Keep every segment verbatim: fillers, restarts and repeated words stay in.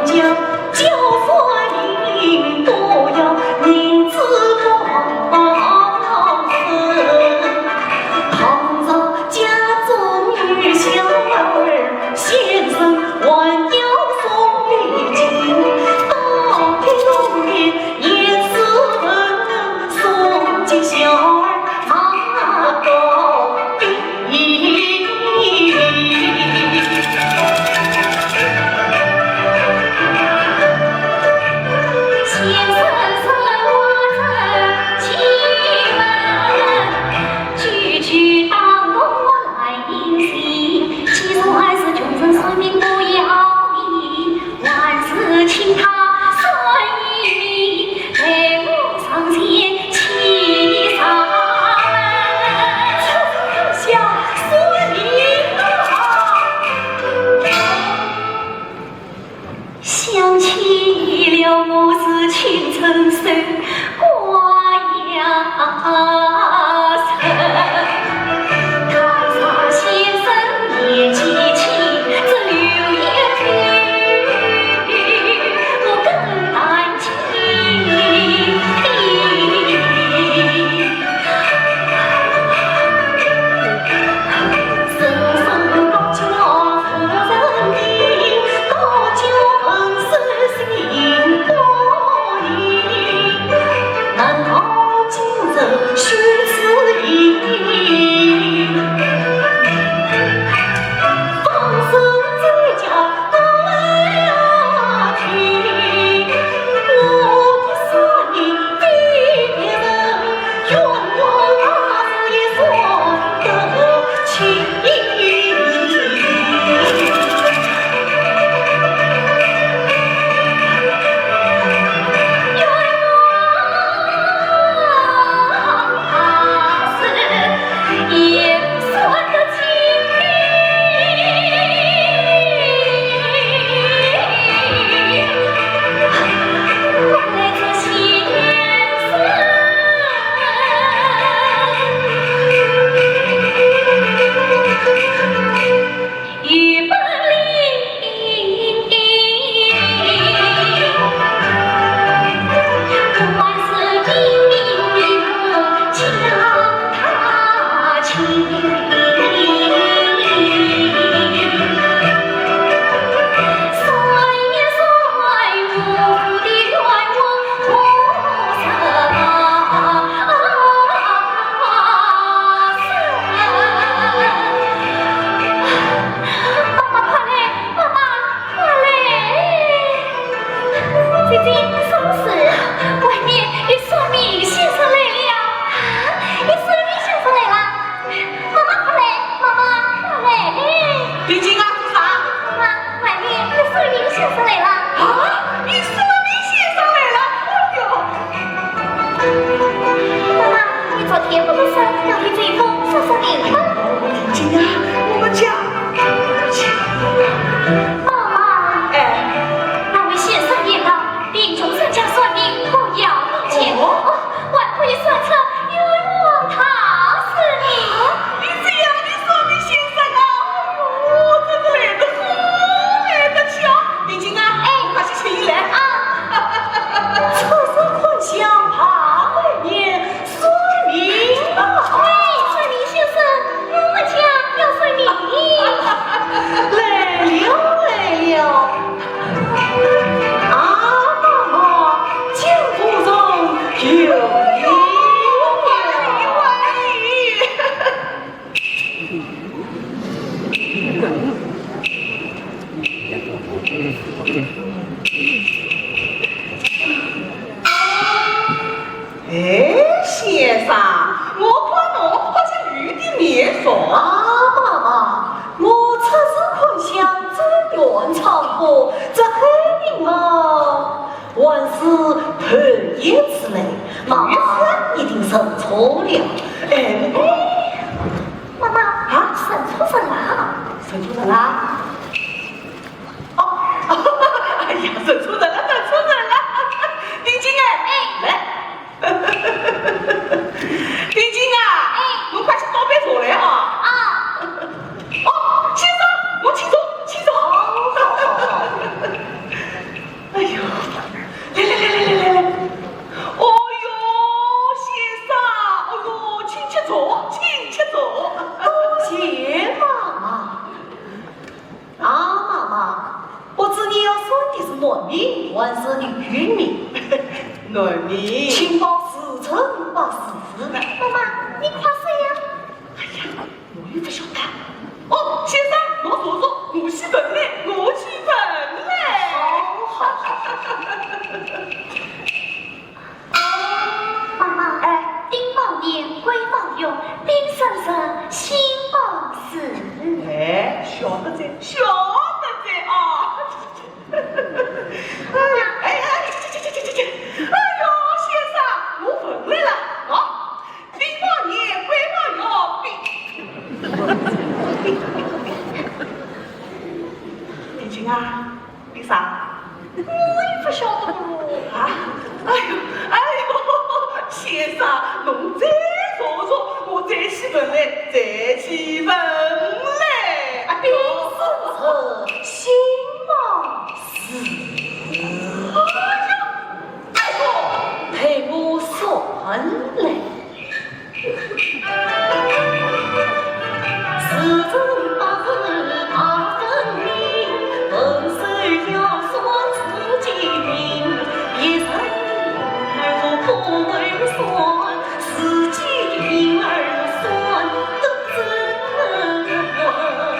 叫，叫算命都要银子多少？倘若家中有小儿，先生还要送礼金，到天龙殿也是不能送给小儿那个 想起了我是青春时光呀。 妈妈，快来！妈妈，快来！姐姐，什么事？外面有算命先生来了。啊，有算命先生来了！妈妈，快来！妈妈，快来！定金啊，做啥？妈妈，外面有算命先生来了。啊，有算命先生来了！哎呦！ 妈妈，你昨天不是说要给这一封算算命吗？定金啊，我们家，我们家。妈妈，哎，那位先生言道，贫穷人家算命不要定金，哦，还可以算出冤枉他是你。啊，你这样的算命先生啊，哎呦，真是来得好，来得巧。定金啊，哎，快去请伊来。啊。 出入看相怕外面算命啊。哎，算命先生，我们家要算命。来了，来了。啊，妈妈，江湖上有名。 哎，先生，我看侬好像有点面熟啊。啊，妈妈，我出入看相，走远唱歌，这黑影嘛，还是头一次来，妈妈一定认错了。哎，哎，妈妈，啊？认错人了。认错人了？ 哦，哎呀，认错人了，认错人了。定金哎，哎。来。定金啊，哎。侬快去倒杯茶来啊。啊。哦，先生，侬请坐，请坐。好，好，好，好。男名还是女名？男名。请报时辰八字。妈妈，你快说呀！哎呀，我又不晓得。哦，先生，侬坐坐，我去问来，我去问来。好，好，好，好。 妈妈，哎。丁卯年，癸卯酉，丙申巳，辛卯巳。哎，晓得哉，晓得哉啊。哎呀，哎呀，这这这这这这，哎呦，先生，我问来了啊，丁卯年，癸卯酉，丙。丁金啊， 为啥？我也不晓得不咯。啊？哎呦，哎呦，先生，侬再坐坐，我再去问来，再去问来。啊，对。是是，辛卯巳。哎呀，哎呦，陪我算来。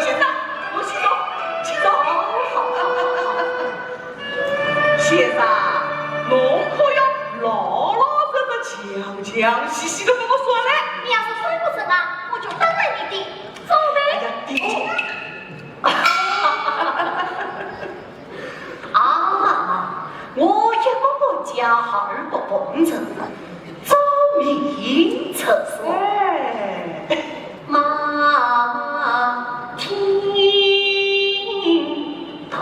先生，我先走，请走。 先生，侬可要老老实实、详详细细地跟我说来。你要是说不成啊，我就打断你的手呗。哎呀，对不起。啊，我一个管家，二个奉承， 招名出所。哎。马蹄踏。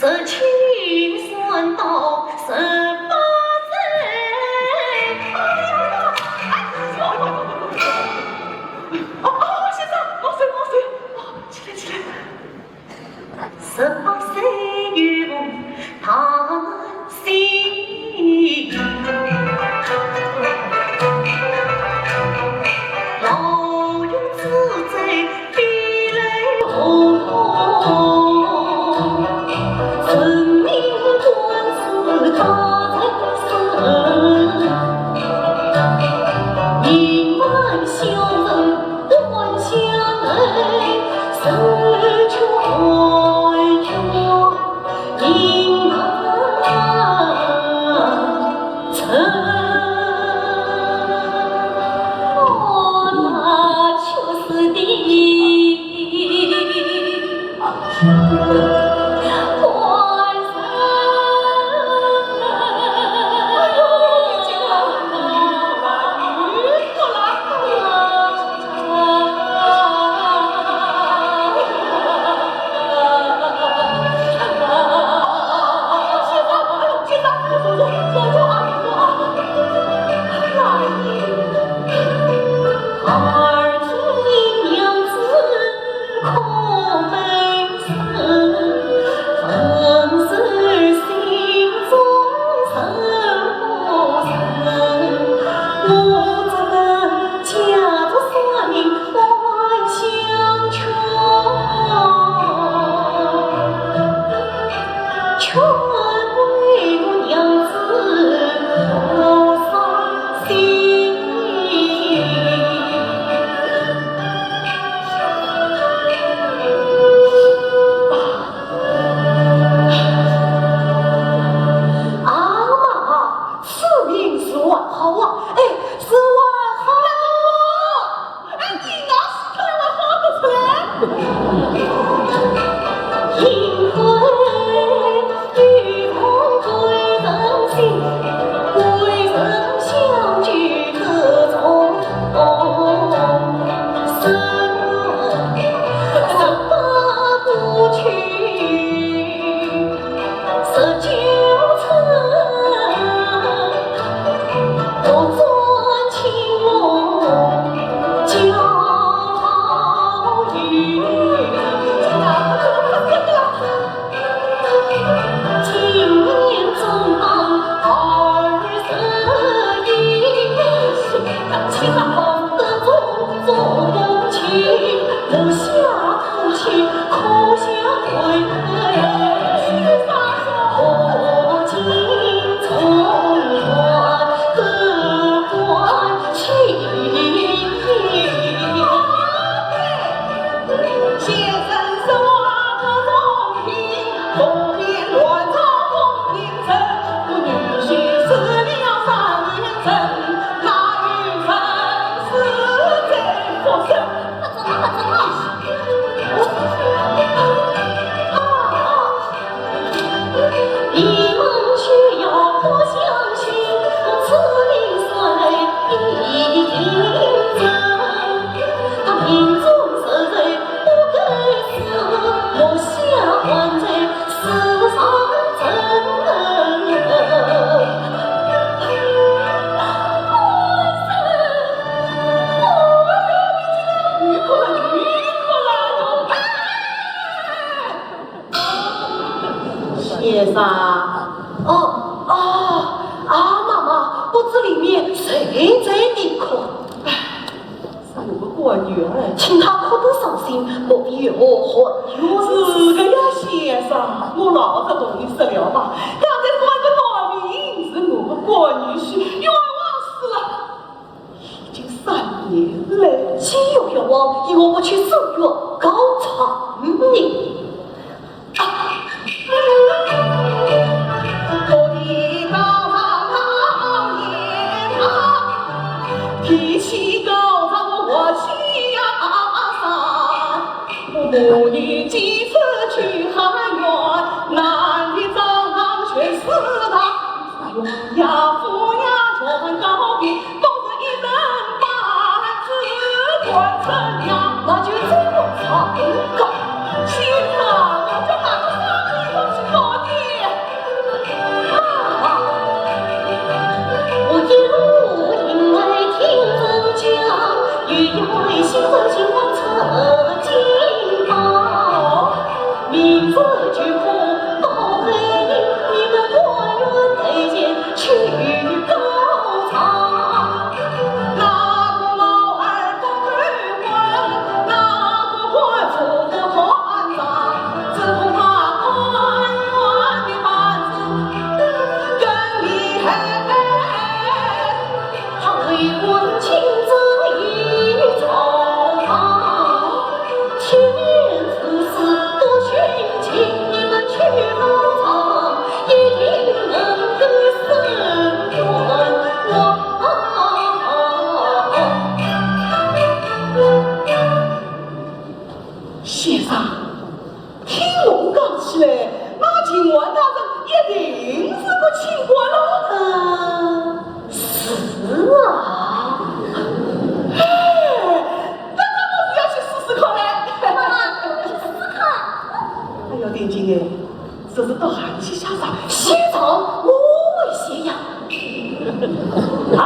十七算到十八岁。哦，哦，先生，老师，老师，哦，起来，起来。十八岁有大喜，老爷子在 啊，妈妈，此病是还好啊，哎，是还好。哎，你那是看我好不出来？先生。哦，哦，啊，妈妈，屋子里面谁在啼哭？哎，是我个乖女儿。请她哭得伤心，莫非有祸患？是个呀，先生，我老早同你说了嘛，刚才说个男名是我个乖女婿，冤枉死了。 已经三年了。既有冤枉，为何不去诉冤告状呢？啊！先生，听侬讲起来，那秦汉大人一定是个清官咯。嗯，是啊。哎，那咱们是要去试试看嘞。妈妈，我们去试试看。哎呦，定金哎，这是到哪里去下手？下手？我危险呀！啊？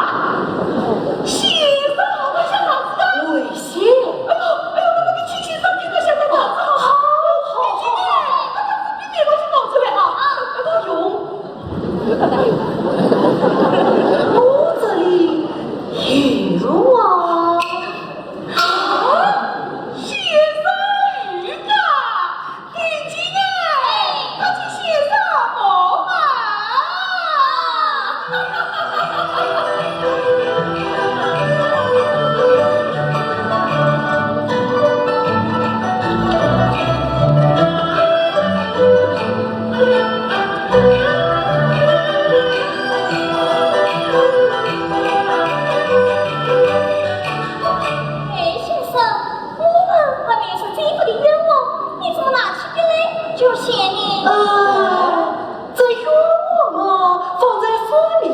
下手？我下手子啊？危险！哎呦，哎呦，那么你轻轻松松地下手子好。好，好，好，好。定金哎，那么你别过去跑出来哈，啊，不用。我这里有啊。啊，先生有个，定金哎，快去先生忙啊。哎，先生，我们还没有说这一步的冤枉，你怎么拿起笔来就写呢？呃，这冤枉啊，放在书里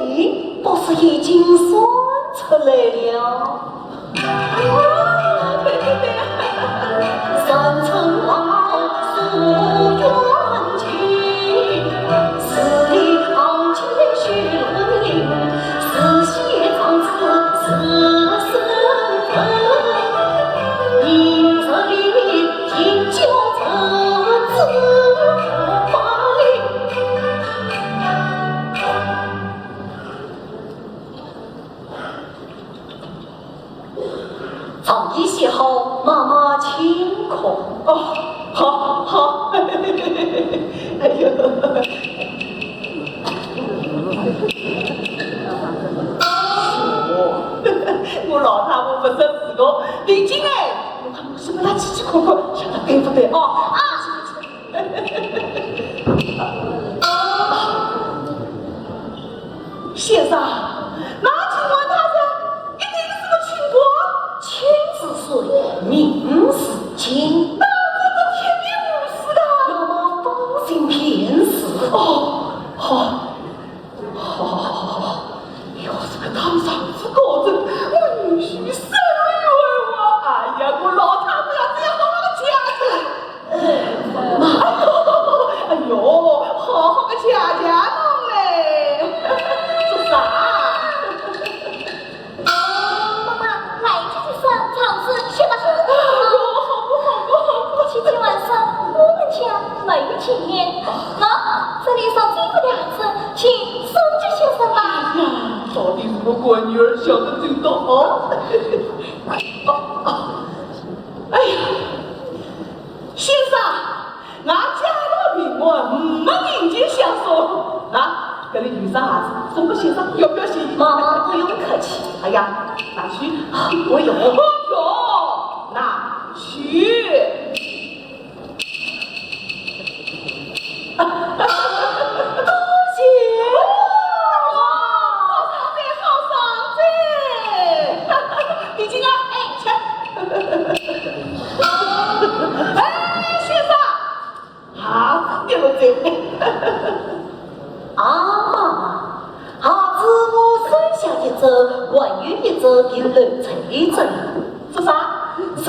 不是已经算出来了？ 上衣洗好，妈妈请客。哦，好，好。哎呦，我老太婆不识时务，定金哎，我看我是不是去去看看，晓得对不对啊？啊，去去去。 先生，那秦汉大人一定是个清官？清是水，明是金。那这个铁面无私的？老妈放心便是。哦，好，好，好，好，好。要是个当上子高人，我女婿受了冤枉。哎呀，我老太婆要这样好好的讲。 哎呦，哎呦，好好的谢谢侬嘞。做啥？妈妈，来，姐姐说，场子写得很好。哎呦，好不好，好不好。今天晚上我们家没有酒宴，那这里上这个架子，请送给先生吧。哎呀，到底是我乖女儿想得周到啊。哎呀， 先生，俺家老平安没人间享受。啊，搿里有双鞋子，送给先生，要不要谢意？妈妈不用客气。哎呀，拿去。我有。哦哟，拿去。 多谢。好上哉，好上哉。定金啊，哎，去。哎，先生，鞋子跌了哉。啊，鞋子我收下一只，还有一只停留在这里。做啥？收